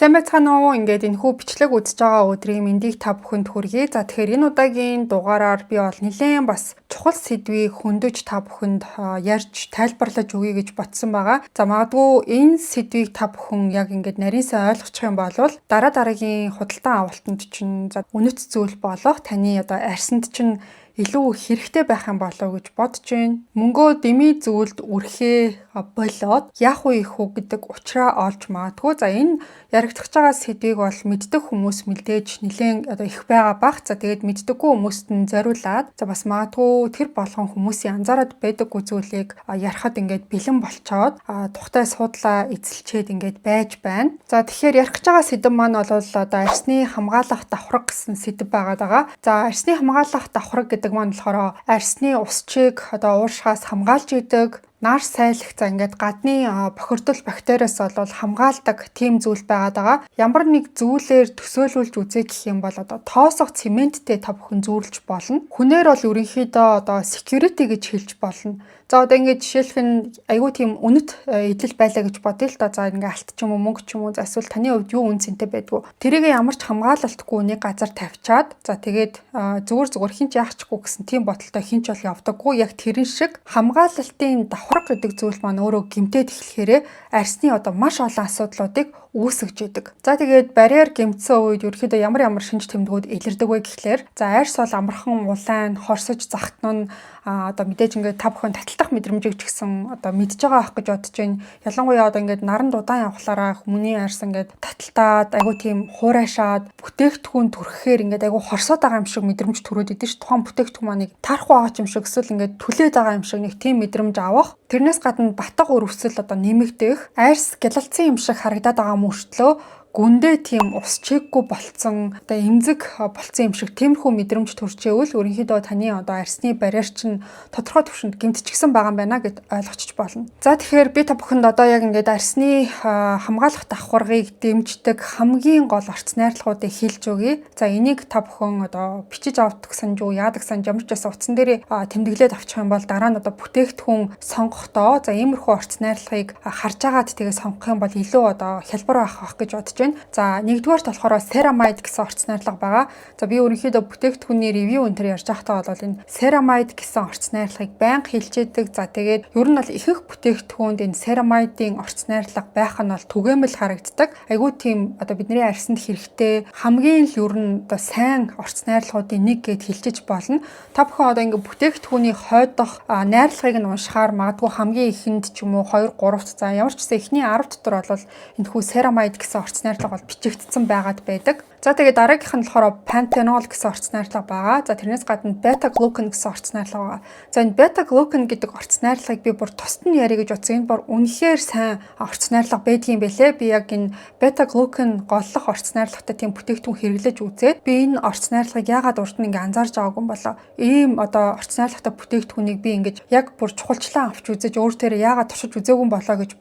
Сайн байцгаана уу? Ингээд энэхүү бичлэг үзэж байгаа өдрийн мэндийг та бүхэнд хүргэе. За, тэгэхээр энэ удаагийн дугаараар би бол нэлээд бас чухал сэдвийг хөндөж та бүхэнд ярьж тайлбарлаж өгье гэж бодсон байгаа. За, магадгүй энэ сэдвийг та бүхэн яг ингээд нарийн сайн ойлгочих юм бол дараа дараагийн худалдан авалтанд чинь за үнэт зүйл болох таны одоо арьсанд чинь илүү хэрэгтэй байх юм болов уу гэж бодож байна. Мөнгөө дэмий зүйлд үрэхээ болоод яах вэ их үү гэдэг учраа олж магадгүй. За, энэ яригдах байгаа сэдвийг бол мэддэг хүмүүс мэдээж нэлээд одоо их байгаа бах. За, тэгээд мэддэггүй хүмүүст нь зориулаад, за бас магадгүй тэр болгон хүмүүсийн анзаараад байдаггүй зүйлийг ярихад ингээд бэлэн болчоод тухтай суудлаа эзэлчээд ингээд байж байна. За, тэгэхээр ярих гэж байгаа сэдэв маань бол одоо арьсны хамгаалах давхарга гэсэн сэдэв байгаа даа. За, арьсны хамгаалах давхарга гэдэг маань болохоор арьсны усчийг одоо ууршихаас хамгаалж идэг, нар сайлах, за ингээд гадны бохирдол, бактериас бол хамгаалдаг тийм зүйл байгаад байгаа. Ямар нэг зүйлээр төсөөлүүлж үзье гэх юм бол одоо тоосох цементтэй та бүхэн зүүрлж болно. Хүнээр бол ерөнхийдөө одоо security гэж хэлж болно. За, одоо ингээд жишээлх нь айгүй тийм үнэт эдлэл байлаа гэж бодъё л доо. За, ингээд алт ч юм уу, мөнгө ч юм уу, за эсвэл таны хувьд юу үнэ цэнтэй байдгүй. Тэрийг ямар ч хамгаалалтгүй нэг газар тавьчаад, за тэгээд зүгээр зүгээр хэн ч яахчгүй гэсэн тийм бодолтой хэн ч бол явдаггүй. Яг тэрэн шиг хамгаалалтын давхарга гэдэг зүйл маань өөрөө гэмтээд эхлэхээрээ арьсны одоо маш олон асуудлуудыг үүсгэж идэг. За, тэгээд барьер гэмтсэн үед ерөнхийдөө ямар ямар шинж тэмдгүүд илэрдэг вэ гэхлээр, за арьс бол амархан улайн, хорсож захтна. Одоо мэдээж ингээд та бүхэн таталтах мэдрэмжийг ч гэсэн одоо мэдж байгаа байх гэж бодож байна. Ялангуяа одоо ингээд наранд удаан явхлаараа хүмүүний арьс ингээд таталтаад, айгу тийм хуурайшаад, бүтээгдэхүүн түрхэхээр ингээд айгу хорсоод байгаа юм шиг мэдрэмж төрөөд идэв ш. Тухайн бүтээгдэхүүн маань нэг таарахгүй байгаа юм шиг, эсвэл ингээд түлээд байгаа юм шиг нэг тийм мэдрэмж авах. Тэрнээс гадна батга үрэвсэл одоо нэмэгдэх, арьс гялалцсан юм шиг харагдаад байгаа мөртлөө гүндээ тийм ус чийггүй болцсон, одоо эмзэг болцсон юм шиг тиймэрхүү мэдрэмж төрчээвэл ерөнхийдөө таны одоо арьсны барьер чинь тодорхой түвшинд гэмтчихсэн байгаа юм байна гэд ойлгочих болно. За, тэгэхээр би та бүхэнд одоо яг ингээд арьсны хамгаалах давхаргыг дэмждэг хамгийн гол орц найрлагуудыг хэлж өгье. За, энийг та бүхэн одоо бичиж авдаг санж уу, яадаг санж, ямар ч байсан утсан дээрээ тэмдэглээд авчих юм бол дараа нь одоо бүтээгдэхүүн сонгохдоо за иймэрхүү орц найрлагыг харж агаад тэгээ сонгох юм бол илүү одоо хялбар байх байх гэж бодож байна. За, нэгдүгээрт болохоор ceramide гэсэн орц найрлага байгаа. За, би ерөнхийдөө бүтээгдэхүүний review энэ төр ярьж байхдаа бол энэ ceramide гэсэн орц найрлагыг байнга хэлж идэг. За, тэгээд ер нь бол ихэнх бүтээгдэхүүнд энэ ceramide-ийн орц найрлага байх нь бол түгээмэл харагддаг. Айгуу тийм одоо бидний арьсанд хэрэгтэй хамгийн л ер нь одоо сайн орц найрлагуудын нэг гэд хэлжиж болно. Та бүхэн одоо ингээ бүтээгдэхүүний хойдох найрлагыг нь уншихаар магадгүй хамгийн ихэнд ч юм уу 2 3-т, за ямар ч гэсэн эхний 10 дотор бол энэхүү ceramide гэсэн орц найрлага бол бичигдсэн байгаад байдаг. За, тэгээд дараагийнх нь болохоор panthenol гэсэн орц найрлага байгаа. За, тэрнээс гадна beta glucan гэсэн орц найрлага байгаа. За, энэ beta glucan гэдэг орц найрлагыг би бүр тусад нь ярих гэж бодсон. Энэ бүр үнэхээр сайн орц найрлага байдгийн бэлээ. Би яг энэ beta glucan голлох орц найрлагатай тийм бүтээгдэхүүн хэрэглэж үзээд би энэ орц найрлагыг яагаад урд нь ингээ анзаарч байгаагүй юм болоо. Ийм одоо орц найрлагатай бүтээгдэхүүнийг би ингэж яг бүр чухалчлан авч үзэж өөр тэрэ яагаад туршиж үзээгүй юм болоо гэж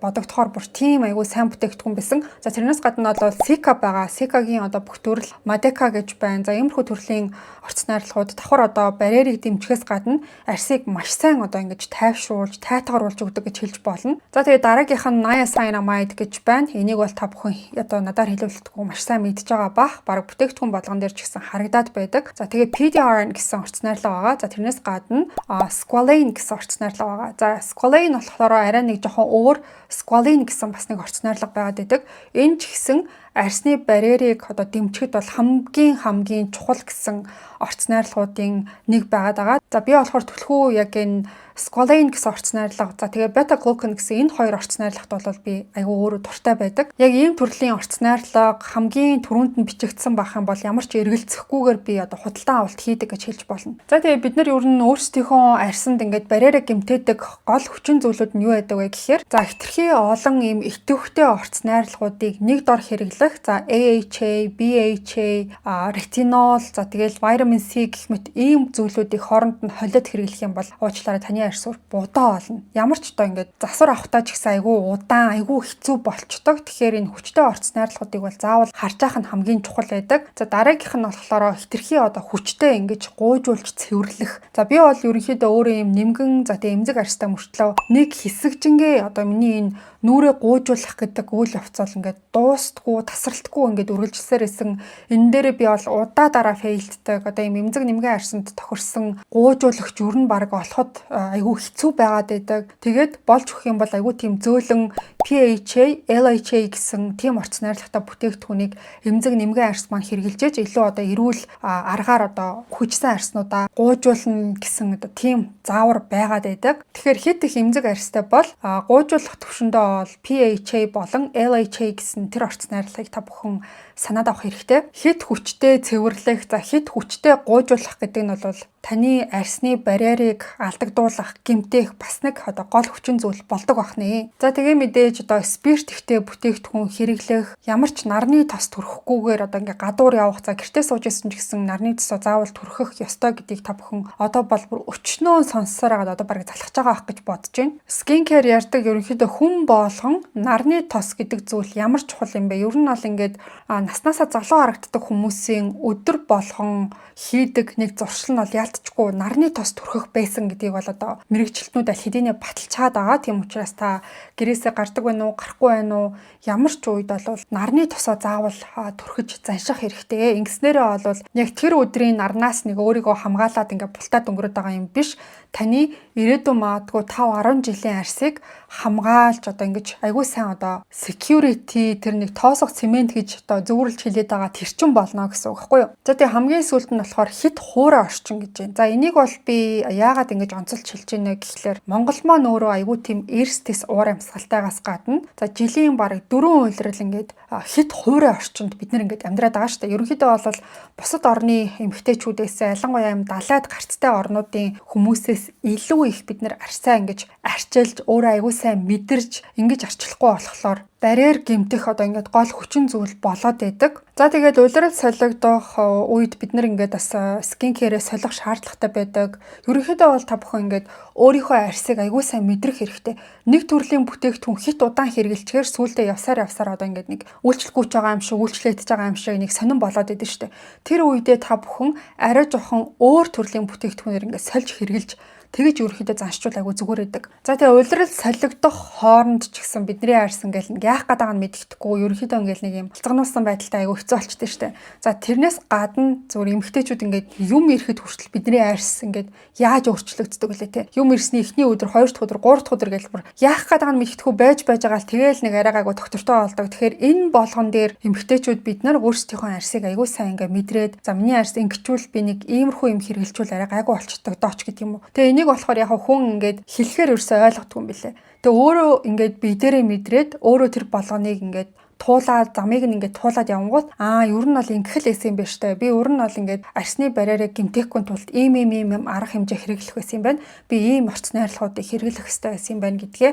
бодогдохоор бүр тийм айгүй сайн бүтээгдэхүүн байсан. За, тэрнээс гадна бол Cica байгаа. Cica-гийн одоо бүх төрөл, Madeca гэж байна. За, иймэрхүү төрлийн орц найрлагууд давхар одоо барьерыг дэмжихээс гадна арьсыг маш сайн одоо ингэж тайвшруулж, тайтгаруулж өгдөг гэж хэлж болно. За, тэгээд дараагийнх нь niacinamide гэж байна. Энийг бол та бүхэн одоо надаар хэлүүлэхдээ маш сайн мэдж байгаа бах. Бараг бүтээгдэхүүн болгон дээр ч гэсэн харагдаад байдаг. За, тэгээд PDRN гэсэн орц найрлага байгаа. За, тэрнээс гадна squalane гэсэн орц найрлага байгаа. За, squalane болохоор арай нэг жоохон өөр squalene гэсэн бас нэг орц найрлага байгаад байдаг. Энэ ч гэсэн арьсны барьерыг одоо дэмжихэд бол хамгийн хамгийн чухал гэсэн орц найрлагуудын нэг байгаад байгаа. За, би болохоор түлхүү яг энэ squalane гэсэн орц найрлага, за тэгээ beta glucan гэсэн энэ хоёр орц найрлагт бол би айгүй өөрөө дуртай байдаг. Яг ийм төрлийн орц найрлага хамгийн түрүүнд нь бичигдсэн байх юм бол ямар ч эргэлзэхгүйгээр би одоо худалдан авалт хийдэг гэж хэлж болно. За, тэгээ бид нар ер нь өөрсдийнхөө арьсанд ингээд барьераа гэмтээдэг гол хүчин зүйлүүд нь юу байдаг вэ гэхээр, за хэтэрхий олон ийм идэвхтэй орц найрлагуудыг нэг дор хэрэглэх, за AHA, BHA, ретинол, за тэгэл витамин C гэх мэт ийм зүйлүүдийг хооронд нь холиод хэрэглэх юм бол уучлаарай, таны таны арьс будаа болно. Ямар ч одоо ингээд засвар авахтаа ч гэсэн айгүй удаан, айгүй хэцүү болчдог. Тэгэхээр энэ хүчтэй орц найрлагуудыг бол заавал харж явах нь хамгийн чухал байдаг. За, дараагийнх нь болохоор хэтэрхий одоо хүчтэй ингэж гуйжуулж цэвэрлэх. За, би бол ерөнхийдөө өөрөө юм нимгэн, за тэгээ эмзэг арьстай мөртлөө нэг хэсэгчингээ одоо миний энэ нүүрээ гуйжуулах гэдэг үйл явц бол ингээд дуустдаггүй, тасралтгүй ингээд үргэлжилсээр исэн. Энэ дээрээ би бол удаа дараа fail ддэг. Одоо юм эмзэг нимгэн арьсанд тохирсон гуйжуулагч ер нь баг олоход айгүй хэцүү байгаад байдаг. Тэгээд болж өгөх юм бол айгүй тийм зөөлөн PHA, LHA гэсэн тийм орц найрлагатай бүтээгдэхүүнийг эмзэг нимгэн арьс маань хэрэглэж илүү одоо эрүүл аргаар одоо хүчсэн арьснуудаа гуйжуулна гэсэн одоо тийм заавар байгаад байдаг. Тэгэхээр хэт их эмзэг арьстай бол гуйжуулах төвшөндөө бол PHA болон LHA гэсэн тэр орц найрлагыг та бүхэн санаад авах хэрэгтэй. Хэт хүчтэй цэвэрлэх, за хэт хүчтэй гуйжуулах гэдэг нь бол таны арьсны барьерыг алдагдуулах, гэмтээх бас нэг одоо гол хүчин зүйл болдог бахнэ. За, тэгээ мэдээж одоо спирт ихтэй бүтээгдэхүүн хэрэглэх, ямар ч нарны тос түрхэхгүйгээр одоо ингээ гадуур явах, за гэртээ сууж исэн ч гэсэн нарны тосоо заавал түрхэх ёстой гэдгийг та бүхэн одоо бол бүр өчнөө сонссоор байгаад одоо бараг залхаж байгаа ах гэж бодож байна. Skin care ярьдаг ерөнхийдөө хүн болгон нарны тос гэдэг зүйл ямар чухал юм бэ? Ер нь бол ингээд наснаасаа залуу харагддаг хүмүүсийн өдөр болгон хийдэг нэг зуршил нь бол яалтчгүй нарны тос түрхэх байсан гэдгийг бол одоо мэргэжилтнүүд аль хэдийнэ баталчаад байгаа. Тийм учраас та гэрээсээ гардаг байна уу, гарахгүй байна уу, ямар ч үед бол нарны тосоо заавал түрхэж занших хэрэгтэй. Ингэснээрээ бол яг тэр өдрийн нарнаас нэг өөрийгөө хамгаалаад ингээ бултаад өнгөрөөд байгаа юм биш. Таны ирээдүйн магадгүй 5 10 жилийн арьсыг хамгаалж одоо ингэж айгүй сайн одоо security, тэр нэг тоосох цемент гэж одоо зөвөрлж хэлээд байгаа тэр чин болно гэсэн үг байхгүй юу. За, тэгээ хамгийн сүүлд нь болохоор хэт хуурай орчин гэж байна. За, энийг бол би яагаад ингэж онцолж хэлж байна гэхлээр Монгол маань өөрөө айгүй тийм эрс тэс уур амьсгалтайгаас гадна, за, жилийн бараг дөрвөн улирал ингээд хэт хуурай орчинд бид нар ингээд амьдраад байгаа шүү дээ. Ерөнхийдөө бол бусад орны эмэгтэйчүүдээс, ялангуяа юм далайд гарцтай орнуудын хүмүүсээс илүү их бид нар арьсаа ингэж арчилж, өөрөө айгүй сайн мэдэрч ингэж арчлахгүй болохоор барьер гэмтэх одоо ингээд гол хүчин зүйл болоод байдаг. За, тэгээд улирал солигдох үед бид нар ингээд бас skin care ээ солих шаардлагатай байдаг. Ерөнхийдөө бол та бүхэн ингээд өөрийнхөө арьсыг айгүй сайн мэдрэх хэрэгтэй. Нэг төрлийн бүтээгдэхүүн хэт удаан хэрэглэчихээр сүүлдээ явсаар явсаар одоо ингээд нэг үйлчлэхгүй ч байгаа юм шиг, үйлчлэгдэж байгаа юм шиг нэг сонин болоод идэв штэ. Тэр үедээ та бүхэн арай жоохон өөр төрлийн бүтээгдэхүүнээр ингээд сольж хэрэглэж, тэгэж ерөөхдөө заншчул айгу зүгээр байдаг. За, тэгээ улирал солигдох хооронд ч гэсэн бидний арьс ингээл нэг яах гээд байгааг нь мэддэхгүй, ерөөхдөө ингээл нэг юм алцгануулсан байдалтай айгу хэцүү болчихдээ штэ. За, тэрнээс гадна зүгээр эмэгтэйчүүд ингээд юм ирэхэд хүртэл бидний арьс ингээд яаж өөрчлөгддөг вүлээ те. Юм ирсний эхний өдөр, хоёр дахь өдөр, гурав дахь өдөр гэл бүр яах гээд байгааг нь мэддэхгүй байж байж байгаа л тэгэл нэг арай гайгүй доктортой болдог. Тэгэхээр энэ болгон дээр эмэгтэйчүүд бид нар өөрсдийнхөө арьсыг айгу сайн ингээд мэдрээд, за, миний арьс ингэчүүл би нэг иймэрхүү юм хэрэглэчүүл арай гайгүй болчдөг дооч гэдэг юм уу. Тэгээ энийг болохоор яг хүн ингээд хэлэхээр ерөөсөй ойлгохгүй юм билээ. Тэгээ өөрөө ингээд бие дээрээ мэдрээд, өөрөө тэр болгоныг ингээд туулаад, замыг нь ингээд туулаад явангууд, аа, ер нь бол ингэх л байсан юм байна штэ. Би ер нь бол ингээд арьсны барьерыг гэмтээхгүй тулд ийм ийм ийм арга хэмжээ хэрэглэх байсан юм байна. Би ийм орц найрлагуудыг хэрэглэх хэрэгтэй байсан юм байна гэдгээ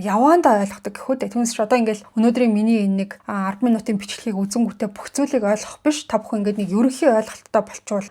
яваандаа ойлгодог гэхүү дээ. Түүнээс ч одоо ингээд өнөөдрийн миний энэ нэг 10 минутын бичлэгийг үзэнгүүтээ бүх зүйлийг ойлгох биш. Та бүхэн ингээд нэг ерөнхий ойлголттой болчвол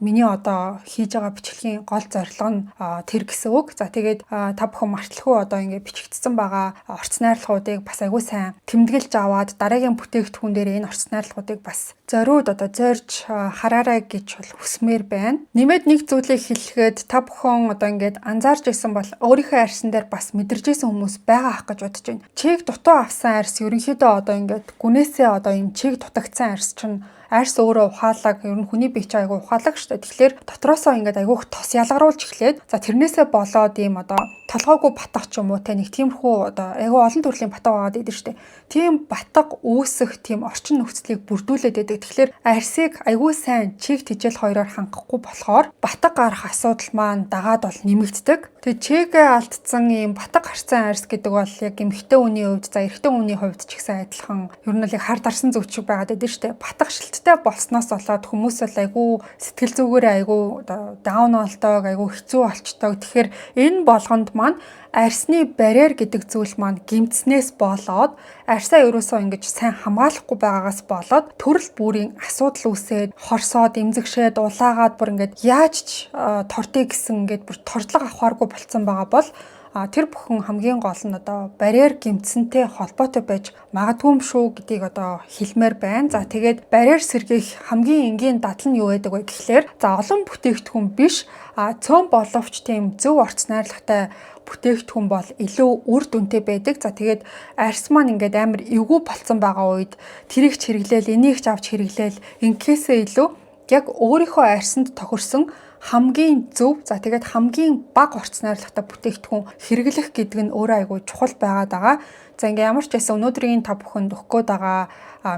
миний одоо хийж байгаа бичлэгийн гол зорилго нь тэр гэсэн үг. За, тэгээд та бүхэн марталгүй одоо ингээд бичигдсэн байгаа орц найрлагуудыг бас айгүй сайн тэмдэглэж аваад дараагийн бүтээгдэхүүн дээр энэ орц найрлагуудыг бас зориуд одоо зорж хараарай гэж бол хүсмээр байна. Нэмээд нэг зүйлийг хэлэхэд та бүхэн одоо ингээд анзаарч исэн бол өөрийнхөө арьсан дээр бас мэдэрч исэн хүмүүс байгаа ах гэж бодож байна. Чийг дутуу авсан арьс ерөнхийдөө одоо ингээд гүнээсээ одоо юм чийг дутагдсан арьс чинь, арьс өөрөө ухаалаг, ер нь хүний бие чинь айгүй ухаалаг шүү дээ. Тэгэхээр дотроосоо ингээд айгүйх тос ялгаруулж эхлээд, за, тэрнээсээ болоод ийм одоо толгойгүй батга ч юм уу те, нэг тиймэрхүү одоо айгүй олон төрлийн батга байгаад идэв шүү дээ. Тийм батга үүсэх тийм орчин нөхцөлийг бүрдүүлээд байдаг. Тэгэхээр арьсыг айгүй сайн чиг тэжээл хоёроор хангахгүй болохоор батга гарах асуудал маань дагаад бол нэмэгддэг. Тэгээ чигээ алдсан ийм батга гарсан арьс гэдэг бол яг эмэгтэй хүний хувьд, за, эрэгтэй хүний хувьд ч гэсэн адилхан ер нь л яг хар дарсан зүйл шиг байгаад байдаг шүү дээ. Батга шилттэй болсноос болоод хүмүүс бол айгүй сэтгэл зүгээрээ айгүй одоо down болдог, айгүй хэцүү болчдог. Тэгэхээр энэ болгонд маань маань арьсны барьер гэдэг зүйл маань гэмтснээс болоод, арьсаа ерөөсөө ингэж сайн хамгаалахгүй байгаагаас болоод төрөл бүрийн асуудал үүсээд, хорсоод, эмзэгшээд, улаагаад, бүр ингээд яаж ч тордъё гэсэн ингээд бүр тордлого авахааргүй болцсон байгаа бол тэр бүхэн хамгийн гол нь одоо барьер гэмтсэнтэй холбоотой байж магадгүй юм шүү гэдгийг одоо хэлмээр байна. За, тэгээд барьер сэргээх хамгийн энгийн дадал нь юу байдаг вэ гэхлээр, за, олон бүтээгдэхүүн биш, цөөн боловч тийм зөв орц найрлагатай бүтээгдэхүүн бол илүү үр дүнтэй байдаг. За, тэгээд арьс маань ингээд амар эвгүй болцсон байгаа үед тэрийг ч хэрэглээл, энийг ч авч хэрэглээл ингэхээсээ илүү яг өөрийнхөө арьсанд тохирсон хамгийн зөв, за, тэгээд хамгийн бага орц найрлагатай бүтээгдэхүүн хэрэглэх гэдэг нь өөрөө айгүй чухал байгаад байгаа. За, ингээ ямар ч байсан өнөөдрийн та бүхэнд өгөх гээд байгаа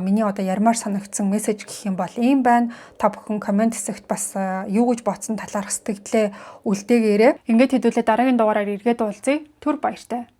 миний одоо ярмаар санагдсан мессеж гэх юм бол ийм байна. Та бүхэн comment хэсэгт бас юу гэж бодсон талаарх сэтгэгдлээ үлдээгээрэй. Ингээд хэдүүлээ дараагийн дугаараар эргээд уулзъя. Түр баяртай.